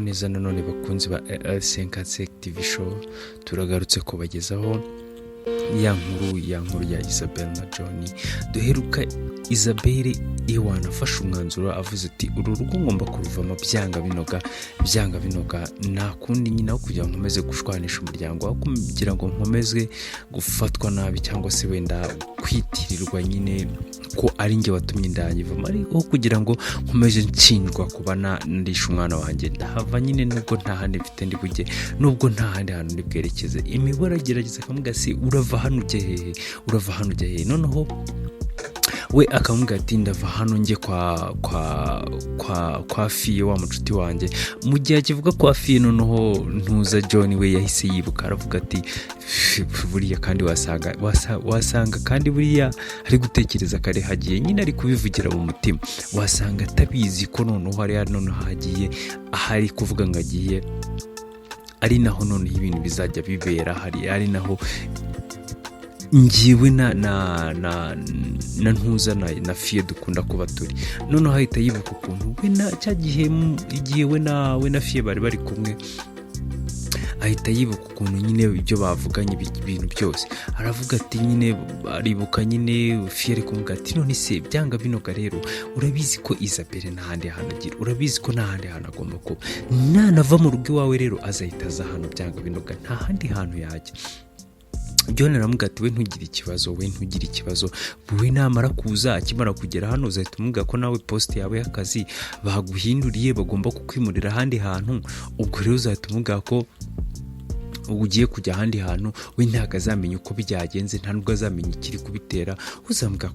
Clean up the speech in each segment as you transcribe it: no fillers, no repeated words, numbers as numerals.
Neza nanone bakunzi ba L5 TV Show, turagarutse kubagezaho ya nkuru ya Isabel na John. Duheruka Isabel iwana afashe umwanzuro, avuze ati: "Uru rugo ngomba kuruvamo byanga binoga, byanga binoga. Nta kundi nyine, aho kugira ngo nkomeze gushwanisha umuryango, aho kugira ngo nkomeze gufatwa nabi cyangwa se wenda kwitirirwa nyine ko ari njye watumye inda yanjye ivamo, ariko kugira ngo nkomeze nshinjwa kuba narishe umwana wanjye, ndahava nyine. Nubwo nta handi mfite ndi bujye, nubwo nta handi hantu ndi bwerekeze." Imibare agerageza akamuga: "Si urava hano ujya hehe? Urava hano ujya hehe?" Noneho we akamubwira ati: "Ndava hano njye kwa Fiye, wa mucuti wanjye." Mu gihe akivuga kwa Fiye, noneho ntuza John we yahise yibuka, aravuga ati: "Buriya kandi wasanga kandi buriya ari gutekereza kare hagiye nyine, ari kubivugira mu mutima, wasanga atabizi ko noneho hariya noneho hagiye, ahari kuvuga ngo agiye, ari naho noneho ibintu bizajya bibera, hari ari naho ngiwe na ntuza na Fiye dukunda kuba turi." Noneho ahita yibuka ukuntu we na cya gihe, igihe we na Fiye bari kumwe, ahita yibuka ukuntu nyine ibyo bavuganye, ibintu byose. Aravuga ati nyine, aribuka nyine Fiye ari kumubwira ati: "None se byanga binoga rero, urabizi ko Isabelle nta handi hantu agira, urabizi ko nta handi hantu agomba kuba. Nanava mu rugo iwawe rero azahita aza hano, byanga binoga nta handi hantu yajya." John aramubwira ati: "We ntugire ikibazo, we ntugire ikibazo. We namara kuza, akimara kugera hano, uzahita umubwira ko nawe poste yawe y'akazi baguhinduriye, bagomba kukwimurira ahandi hantu. Ubwo rero uzahita umubwira ko ugiye kujya ahandi hantu. We ntabwo azamenya uko byagenze, nta nubwo azamenya ikiri kubitera. Uzambwira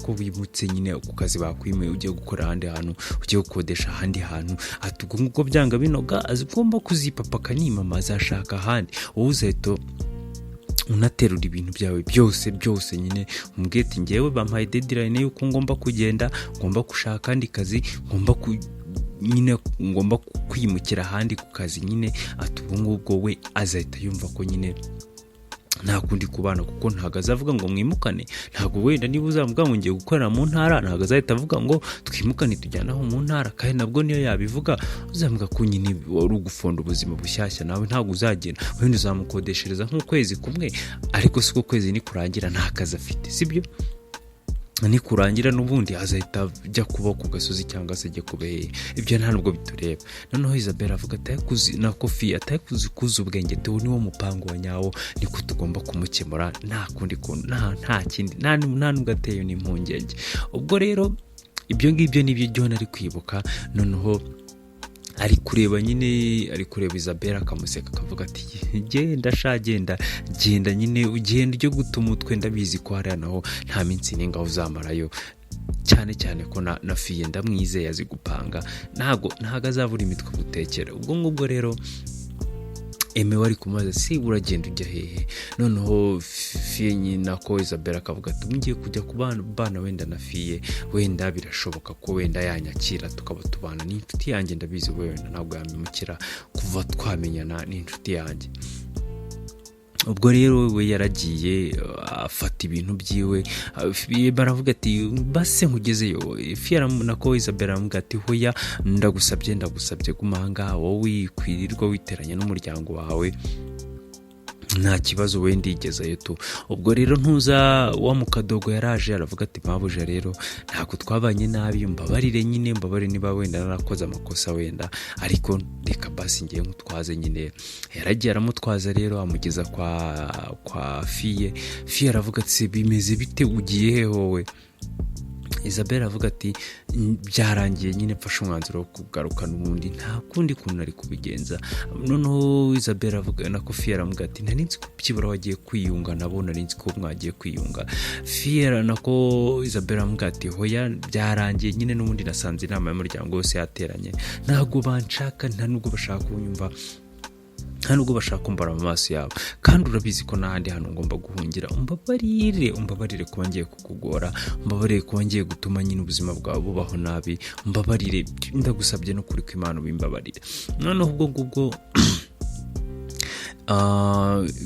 ko wimutse nyine ku kazi, bakwimuye, ugiye gukora ahandi hantu, ugiye gukodesha ahandi hantu." Ati: "Ubwo ngubwo byanga binoga agomba kuzipapa akanimama, azashaka ahandi. Wowe uzahita unaterura ibintu byawe byose byose nyine, umubwire ati: 'Ngewe bampaye deadline y'uko ngomba kugenda, ngomba gushaka akandi kazi, ngomba ku nyine ngomba kwimukira ahandi ku kazi nyine.'" Ati: "Ubwo ngubwo we azahita yumva ko nyine nta kundi kubana, kuko ntabwo azavuga ngo mwimukane. Ntabwo wenda niba uzavuga ngo ngiye gukorera mu ntara, ntabwo azahita avuga ngo twimukane tujyane aho mu ntara. Kandi nabwo niyo yabivuga, uzavuga ko nyine wari ugufonda ubuzima bushyashya nawe. Ntabwo uzagenda, wenda uzamukodeshereza nk'ukwezi kumwe, ariko si ko kwezi nikurangira nta kazi afite, sibyo? Nikurangira n'ubundi azahita ajya kuba ku gasozi cyangwa se ajya kuba hehe, ibyo nta nubwo bitureba." Noneho Isabelle avuga ati na Kofi atari kuzi kuza ubwenge tuwo niwo mupango wa nyawo, niko tugomba kumukemura, nta kundi kuntu, nta kindi, nta nubwo ateye n'impungenge. Ubwo rero ibyo ngibyo nibyo John ari kwibuka. Noneho ari kureba nyine, ari kureba Isabelle, akamuseka, akavuga ati: "Genda sha, genda, genda nyine, ugenda ujye guta umutwe. Ndabizi ko hariya naho nta minsi n'ingaho uzamarayo, cyane cyane ko na Fiye ndamwizeye, azi gupanga, ntabwo azabura imitwe gutekera." Ubwo ngubwo rero emewe ari kumubaza: "Si uragenda ujya hehe?" Noneho Fiye nyina ko Isabelle akavuga ati: "Ngiye kujya ku bana wenda na Fiye, wenda birashoboka ko wenda yanyakira tukaba tubana, ni inshuti yanjye, ndabizi, wenda ntabwo yamimukira, kuva twamenyana ni inshuti yanjye." Ubwo rero we yaragiye afata ibintu byiwe, baravuga ati: "Base nkugezeyo." Fiye nako Isabella aramubwira ati: "Hoya, ndagusabye, ndagusabye, guma aha ngaha, wowe wikwirirwa witeranya n'umuryango wawe, nta kibazo, we ndigezayo tu." Ubwo rero ntuza wa mukadogo yaraje, aravuga ati: "Mabuja rero, ntabwo twabanye nabi, mbabarire nyine, mbabarire niba wenda narakoze amakosa wenda, ariko reka basi ngiye nkutwaze nyine." Yaragiye aramutwaza rero, amugeza kwa Fiye. Fiye aravuga ati: "Bimeze bite? Ugiye he wowe?" Isabelle avuga ati: "Byarangiye nyine, mfashe umwanzuro wo kugaruka n'ubundi, nta kundi kuntu nari kubigenza." Noneho Isabelle avuga na ko Fiye aramubwira ati: "Nari nzi ko byibura wagiye kwiyunga nabo, nari nzi ko mwagiye kwiyunga." Fiye nako Isabelle aramubwira ati: "Hoya, byarangiye nyine n'ubundi, nasanze inama y'umuryango wose yateranye, ntabwo banshaka, nta nubwo bashaka kunyumva, nta nubwo bashaka kumbara mu maso yabo, kandi urabizi ko n'ahandi hantu ngomba guhungira. Umbabarire, umbabarire kuba ngiye kukugora, umbabarire kuba ngiye gutuma nyine ubuzima bwawe bubaho nabi, umbabarire, ndagusabye no kuri kw'Imana ubimbabarire." Noneho ubwo ngubwo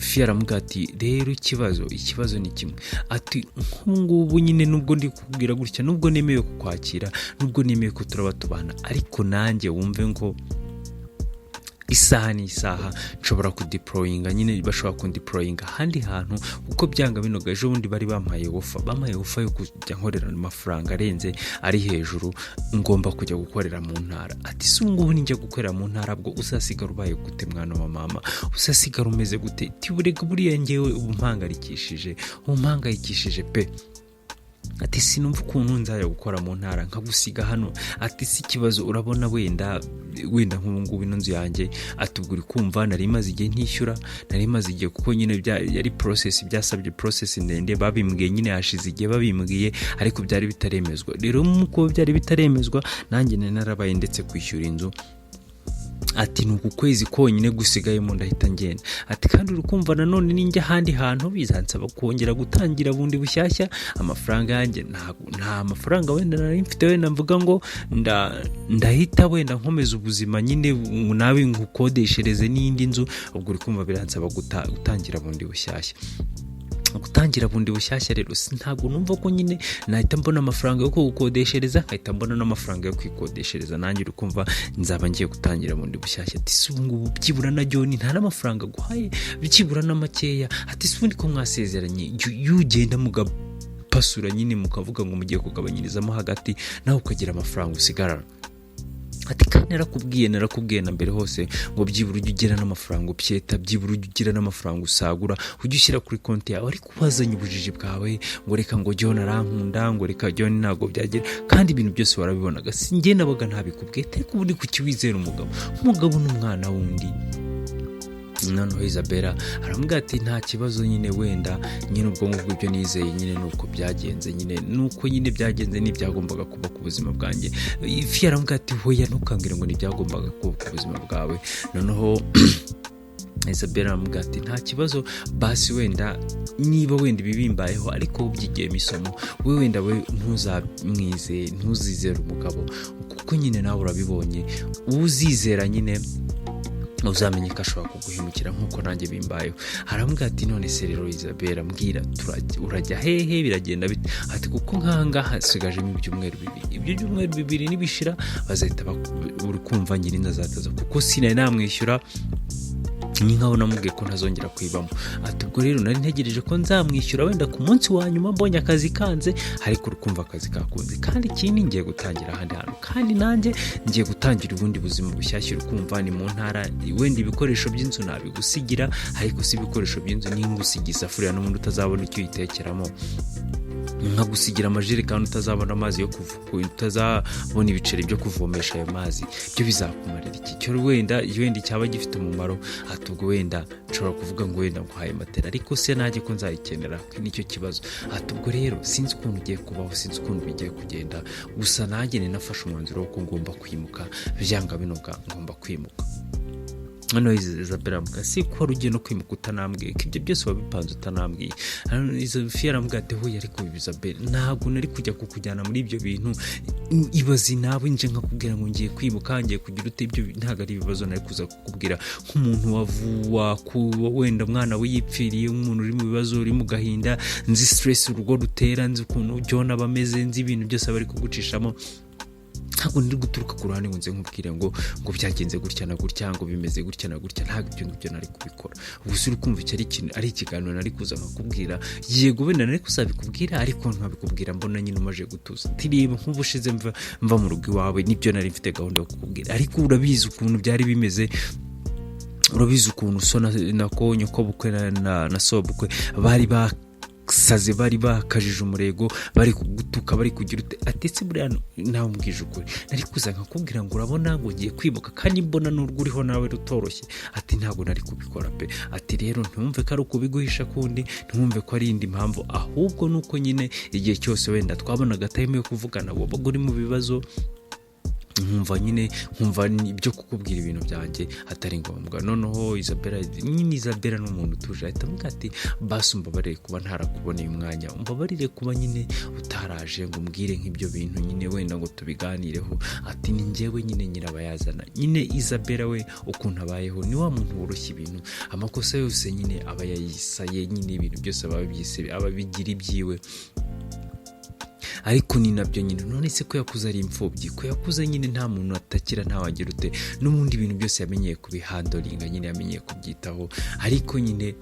Fiye aramubwira ati: "Rero ikibazo ni kimwe." Ati: "Nk'ubu ngubu nyine, nubwo ndi kukubwira gutya, nubwo nemeye kukwakira, nubwo nemeye ko turaba tubana, ariko nanjye wumve ngo Isaha n'isaha nshobora kudeployinga nyine, bashobora kundeployinga ahandi hantu, kuko byanga binoga ejo bundi bari bampaye offer, bampaye offer yo kujya nkorera amafaranga arenze ari hejuru, ngomba kujya gukorera mu ntara. Ati: "Si ubu ngubu ninjya gukorera mu ntara, bwo uzasigara ubaye gute, mwana wa mama? Uzasigara umeze gute?" Tiburega buriya ngewe ubu mpangayikishije pe. Ati: "Sinumva ukuntu nzajya gukora mu ntara nkagusiga hano." Ati: "Si ikibazo, urabona wenda nk'ubu ngubu ino nzu yanjye," ati, "ubwo uri kumva nari maze igihe ntishyura, nari maze igihe, kuko nyine yari process, byasabye process ndende. Babimbwiye nyine hashize igihe babimbwiye, ariko byari bitaremezwa. Rero nk'uko byari bitaremezwa, nanjye nari narabaye ndetse kwishyura inzu." Ati: "Ni uku kwezi konyine gusigayemo ndahita ngenda." Ati: "Kandi uri kumva nanone ninjya ahandi hantu bizansaba kongera gutangira bundi bushyashya. Amafaranga yanjye, nta mafaranga wenda nari mfite, wenda mvuga ngo ndahita wenda nkomeza ubuzima nyine nawe nkukodeshereze n'indi nzu. Ubwo uri kumva biransaba gutangira bundi bushyashya, gutangira bundi bushyashya. Rero ntabwo numva ko nyine nahita mbona amafaranga yo kugukodeshereza, nkahita mbona n'amafaranga yo kwikodeshereza nanjye. Uri kumva nzaba ngiye gutangira bundi bushyashya." Ati: "Si ubu ngubu byibura na John nta n'amafaranga aguhaye, byibura na makeya?" Ati: "Si ubundi ko mwasezeranye, iyo ugenda mugapasura nyine, mukavuga ngo mugiye kugabanyirizamo hagati, nawe ukagira amafaranga usigarana?" Ati: "Kandi narakubwiye na mbere hose ngo byibura ujye ugira n'amafaranga upyeta, byibura ujye ugira n'amafaranga usagura, ujye ushyira kuri konti yawe. Ariko wazanye ubujiji bwawe ngo reka, ngo John arankunda, ngo reka John ntabwo byagera, kandi ibintu byose warabibonaga. Si njye nabaga ntabikubwiye? Ariko ubundi kuki wizera umugabo? Umugabo n'umwana wundi." Noneho Isabella aramubwira ati: "Nta kibazo nyine, wenda nyine ubwo ngubwo ibyo nizeye nyine ni uko byagenze, nyine nuko nyine byagenze, ntibyagombaga kuba ku buzima bwanjye." Ifi aramubwira ati: "Hoya, ntukambwire ngo ntibyagombaga kuba ku buzima bwawe." Noneho Isabella aramubwira ati: "Nta kibazo, basi wenda niba wenda ibi bimbayeho, ariko ubyigiyemo isomo, we wenda we ntuzamwize, ntuzizere umugabo, kuko nyine nawe urabibonye, uzizera nyine uzamenye ko ashobora kuguhemukira nk'uko nanjye bimbayeho." Aramubwira ati: "None se rero Isabella, mbwira, urajya hehe? Biragenda bite?" Ati: "Kuko nk'aha ngaha hasigajemo ibyumweru 2, ibyo byumweru 2 nibishira bazahita uri kumva nyirinzu azataza, kuko sinari namwishyura, ni nkaho namubwiye ko ntazongera kwibamo." Ati: "Ubwo rero nari ntegereje ko nzamwishyura wenda ku munsi wa nyuma mbonye akazi kanze, ariko uri kumva akazi kakunze, kandi ikindi ngiye gutangira ahandi hantu, kandi nanjye ngiye gutangira ubundi buzima bushyashya. Uri kumva ni mu ntara, wenda ibikoresho by'inzu nabigusigira." Ariko si ibikoresho by'inzu, ningusiga isafuriya n'ubundi utazabona icyo uyitekeramo, nkagusigira amajerekani utazabona amazi yo kuva, utazabona ibiceri byo kuvomesha ayo mazi, byo bizakumarira iki? Cyo wenda cyaba gifite umumaro." Ati: "Ubwo wenda nshobora kuvuga ngo wenda nguhaye matera, ariko se nanjye ko nzayikenera nicyo kibazo." Ati: "Ubwo rero sinzi ukuntu ugiye kubaho, sinzi ukuntu bigiye kugenda, gusa nanjye ninafashe umwanzuro wo ko ngomba kwimuka, byanga binoga ngomba kwimuka." Noneho Isabella aramubwira: "Si ko wari ugiye no kwimuka utanambwiye, ko ibyo byose wabipanze utanambwiye?" Fiya aramubwira ati: "Huye, ariko Isabella, ntabwo nari kujya kukujyana muri ibyo bintu. Ibaze nawe nje nkakubwira ngo ngiye kwimuka, ngiye kugira ute. Ibyo ntabwo ari ibibazo nari kuza kukubwira nk'umuntu wavuwa wenda umwana we yipfiriye, nk'umuntu uri mu bibazo, uri mu gahinda. Nzi stress urugo rutera, nzi ukuntu John aba ameze, nzi ibintu byose aba ari kugucishamo. Ntabwo nari guturuka ku ruhande ngo nze nkubwire ngo byagenze gutya na gutya, ngo bimeze gutya na gutya. Ntabwo ibyo ngibyo nari kubikora. Ubu se uri kumva icyo ari ikintu, ari ikiganiro nari kuza nkakubwira? Yego, wenda nari kuzabikubwira, ariko nkabikubwira mbona nyine umaze gutuza. Tireba nk'ubushize mva mu rugo iwawe, nibyo nari mfite gahunda yo kukubwira, ariko urabizi ukuntu byari bimeze, urabizi ukuntu so na ko nyokobukwe na sobukwe bari basaze, bari bakajije umurego, bari kugutuka, bari kugira ute." Atetse buriya nawe umbwije ukuri, nari kuza nkakubwira ngo urabona ngo ngiye kwimuka, kandi mbona n'urwo uriho nawe rutoroshye? Ati: "Ntabwo nari kubikora pe." Ati: "Rero ntiwumve ko ari ukubiguhisha kundi, ntiwumve ko ari indi mpamvu, ahubwo ni uko nyine igihe cyose wenda twabonaga time yo kuvugana wabaga uri mu bibazo, nkumva nyine nkumva ibyo kukubwira ibintu byanjye atari ngombwa." Noneho Isabella nyine, Isabella ni umuntu utuje, ahita avuga ati: "Basi umbabarire kuba ntarakuboneye umwanya, umbabarire kuba nyine utaraje ngo umbwire nk'ibyo bintu nyine wenda ngo tubiganireho." Ati: "Ni njyewe nyine nyirabayazana." Nyine Isabella we ukuntu abayeho, ni wa muntu woroshya ibintu, amakosa yose nyine aba yayisaye, nyine ibintu byose aba abigira ibyiwe. Ariko ni nabyo nyine, none se ko yakuze ari imfubyi, ko yakuze nyine nta muntu atakira, ntawagira ute, n'ubundi ibintu byose yamenyeye kubihandlinga nyine, yamenyeye kubyitaho. Ariko nyine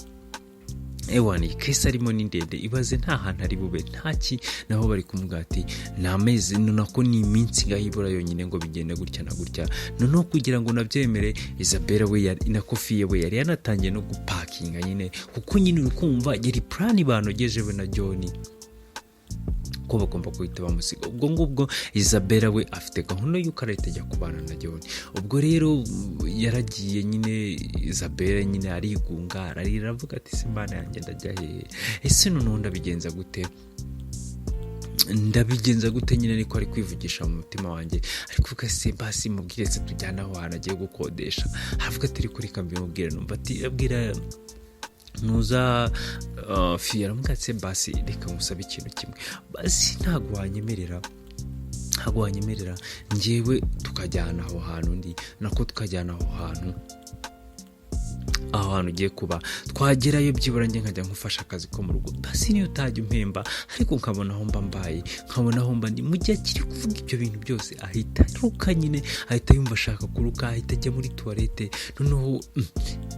ewana, iyi case arimo ni ndende. Ibaze nta hantu ari bube, ntaki naho bari kumubwira ati ni amezi, nako ni iminsi ngaho ibura yonyine ngo bigende gutya na gutya. Noneho kugira ngo nabyemere, Isabella we yari, nako Fiye we yari yanatangiye no gupakinga nyine, kuko nyine uri kumva yari plan banogeje we na John ko bagomba guhita bamusiga. Ubwo ngubwo Isabella we afite gahunda y'uko arahita ajya kubana na John. Ubwo rero yaragiye nyine, Isabella nyine arigunga, ararira, aravuga ati: "Se Mana yanjye, ndajya hehe? Ese noneho ndabigenza gute? Ndabigenza gute?" Nyine niko ari kwivugisha mu mutima wanjye, ari kuvuga: "Se basi mubwire, se tujyane aho hantu agiye gukodesha?" Aravuga ati: "Ariko reka mbimubwire." Numva ati, abwira ntuza Fiye, aramubwira ati: "Basi reka ngusabe ikintu kimwe, basi ntabwo wanyemerera njyewe tukajyana aho hantu ndi, nako tukajyana aho hantu ugiye kuba, twagerayo byibura njye nkajya nkufasha akazi ko mu rugo, basi niyo utajya umpemba, ariko nkabona aho mba mbaye, nkabona aho mba ndi." Mu gihe akiri kuvuga ibyo bintu byose, ahita aruka nyine, ahita yumva ashaka kuruka, ahita ajya muri toilette. Noneho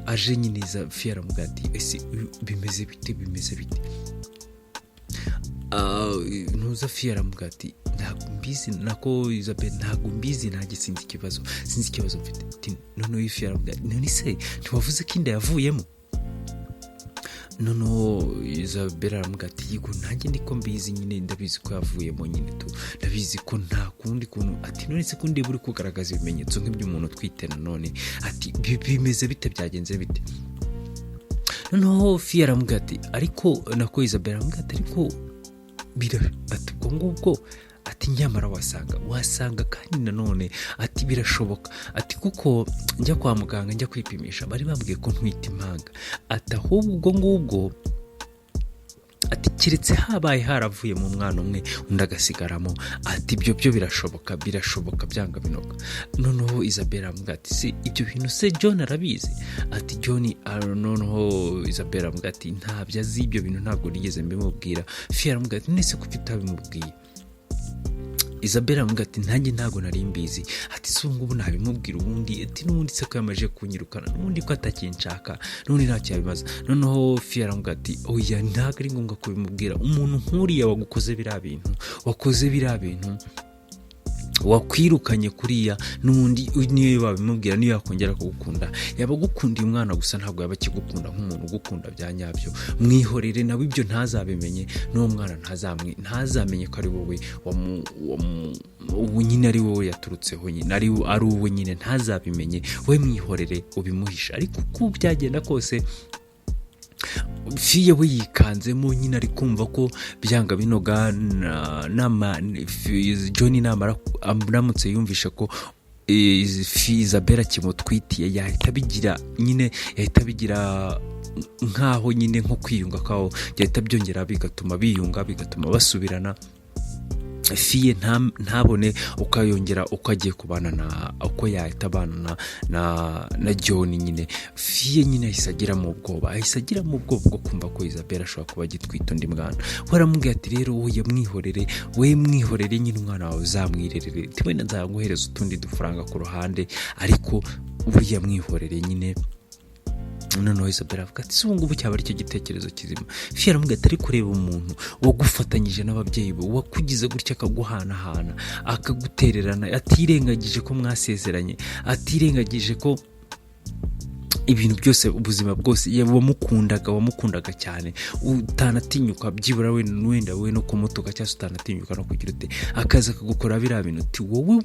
aje nyine, iza Fiye aramubwira ati: "Ese bimeze bite? Bimeze bite?" Ntuza Fiye aramubwira ati: "Ntabwo mbizi," nako Isabel, "ntabwo mbizi nanjye, sinzi ikibazo mfite." Ati noneho Ifi aramubwira ati: "None se ntiwavuze ko inda yavuyemo?" Noneho Isabel aramubwira ati: "Yego, nanjye niko mbizi nyine, ndabizi ko yavuyemo nyine tu, ndabizi ko nta kundi kuntu." Ati: "None se ko ndeba uri kugaragaza ibimenyetso nk'iby'umuntu utwite nanone?" Ati: "Bimeze bite? Byagenze bite?" Noneho Fiye aramubwira ati ariko, nako Isabel aramubwira ati: "Ariko bira," ati, "ubwo ngubwo," ati, "nyamara wasanga kandi nanone," ati, "birashoboka," ati, "kuko njya kwa muganga, njya kwipimisha, bari bambwiye ko ntwite impanga," ati, "ahubwo ubwo ngubwo," ati, "keretse habaye haravuye mu mwana umwe, undi agasigaramo," ati, "ibyo byo birashoboka, birashoboka byanga binoga." Noneho Isabella aramubwira ati: "Se ibyo bintu se John arabizi?" Ati: "John," noneho Isabella aramubwira ati: "Ntabyo azi, ibyo bintu ntabwo nigeze mbimubwira." Fiye aramubwira ati: "Nese kuki utabimubwiye?" Isabella aramubwira ati: "Nanjye ntabwo nari mbizi." Ati: "Si ubu ngubu nabimubwira ubundi?" Ati: "N'ubundi se ko yamaze kunyirukana, n'ubundi ko atakinshaka, n'ubundi ntacyo yabimaze." Noneho Fiye aramubwira ati: "Oya, ntabwo ari ngombwa kubimubwira. Umuntu nk'uriya wagukoze biriya bintu, wakoze biriya bintu, wakwirukanye kuriya, n'ubundi niyo babimubwira, niyo yakongera kugukunda, yaba agukundiye umwana gusa, ntabwo yaba akigukunda nk'umuntu ugukunda bya nyabyo. Mwihorere nawe, ibyo ntazabimenye, n'uwo mwana ntazamenye ko ari wowe ubu nyine ari wowe yaturutseho nyine, ari wowe nyine, ntazabimenye. We mwihorere, ubimuhishe." Ariko uko byagenda kose, Fiye we yikanzemo nyine, ari kumva ko byanga binoga John namara, aramutse yumvishe ko Isabella kimutwitiye, yahita bigira nyine, yahita bigira nkaho nyine nko kwiyunga kwaho, byahita byongera bigatuma biyunga, bigatuma basubirana. Fiye ntabone uko yongera, uko agiye kubana na, uko yahita abana na John nyine. Fiye nyine ahise agiramo ubwoba, ahise agiramo ubwoba bwo kumva ko Isabella ashobora kuba agitwita undi mwana. We aramubwira ati: "Rero wowe mwihorere, we mwihorere nyine, umwana wawe uzamwirerere, wenda nzaguhereza utundi dufaranga ku ruhande, ariko buriya mwihorere nyine." Noneho Isabella avuga ati: "Si ubu ngubu cyaba aricyo gitekerezo kizima?" Fiye aramubwira ati: "Ariko kureba umuntu wagufatanyije n'ababyeyi be, wakugize gutya, akaguhanahana, akagutererana, atirengagije ko mwasezeranye, atirengagije ko ibintu byose, ubuzima bwose wamukundaga, wamukundaga cyane, utanatinyuka byibura wenda we no kumutuka, cyangwa se utanatinyuka no kugira ute, akaza akagukora biriya bintu," ati, "wowe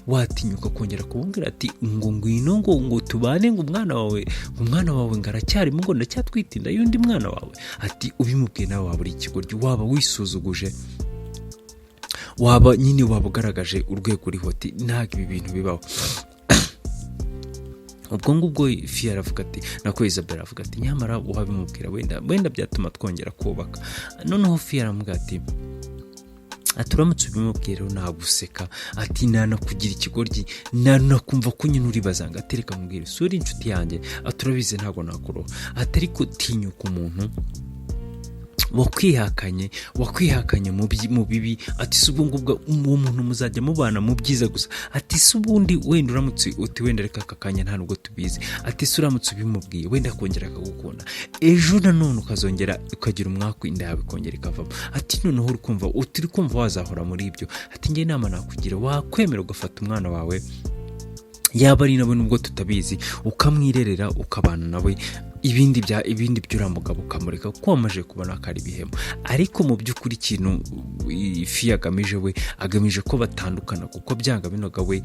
watinyuka kongera kumubwira ati ngo ngwino, ngo tubane, ngo umwana wawe ngo aracyarimo, ngo ndacyatwite inda y'undi mwana wawe?" Ati: "Ubimubwiye nawe waba uri ikigoryi, waba wisuzuguje, waba nyine waba ugaragaje urwego uriho." Ati: "Ntabwo ibi bintu bibaho." Ubwo ngubwo Fiye aravuga ati, nako Isabella aravuga ati: "Nyamara wabimubwira, wenda byatuma twongera kubaka." Noneho Fiye aramubwira ati: "Uramutse ubimubwira naguseka," ati, "nanakugira ikigoryi, nanakumva ko nyine uribazanga." Ati: "Reka mubwire, sura inshuti yanjye," ati, "urabizi ntabwo nakuroha," ati, "ariko tinyuka umuntu Wakwihakanye, wakwihakanye mu bibi. Ati: "Si ubwo ngubwo uwo muntu muzajya mubana mu byiza gusa?" Ati: "Si ubundi wenda uramutse uti wenda reka aka kanya nta nubwo tubizi." Ati: "Si uramutse ubimubwiye, wenda akongera akagukunda, ejo nanone ukazongera ukagira umwaku, inda yawe ikongera ikavamo?" Ati: "Noneho uri kumva utiri kumva wazahora muri ibyo?" Ati: "Njye inama nakugira, wakwemera ugafata umwana wawe, yaba ari nawe nubwo tutabizi, ukamwirerera, ukabana nawe, ibindi by'uriya mugabo ukamureka, kuko wamaze kubona ko ari ibihemo." Ariko mu by'ukuri ikintu ifi agamije, we agamije ko batandukana, kuko byanga binoga we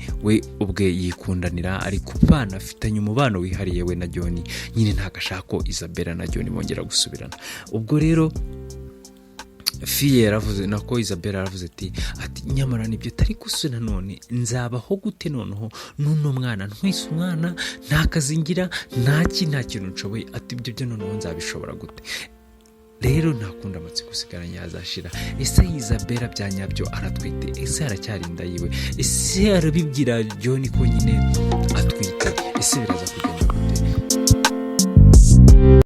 ubwe yikundanira, ariko bana afitanye umubano wihariye we na John. Nyine ntabwo ashaka ko Isabella na John bongera gusubirana. Ubwo rero Fiye yaravuze, nako Isabella yaravuze ati: "Nyamara nibyo, tari gusa nanone nzabaho gute noneho n'uno mwana ntwise umwana, nta kazi ngira, nta kintu nshoboye?" Ati: "Ibyo byo noneho nzabishobora gute?" Rero nta kundi, amatsiko usigaranye yazashira. Ese Isabella bya nyabyo aratwite? Ese aracyari inda yiwe? Ese arabibwira John ko nyine atwite?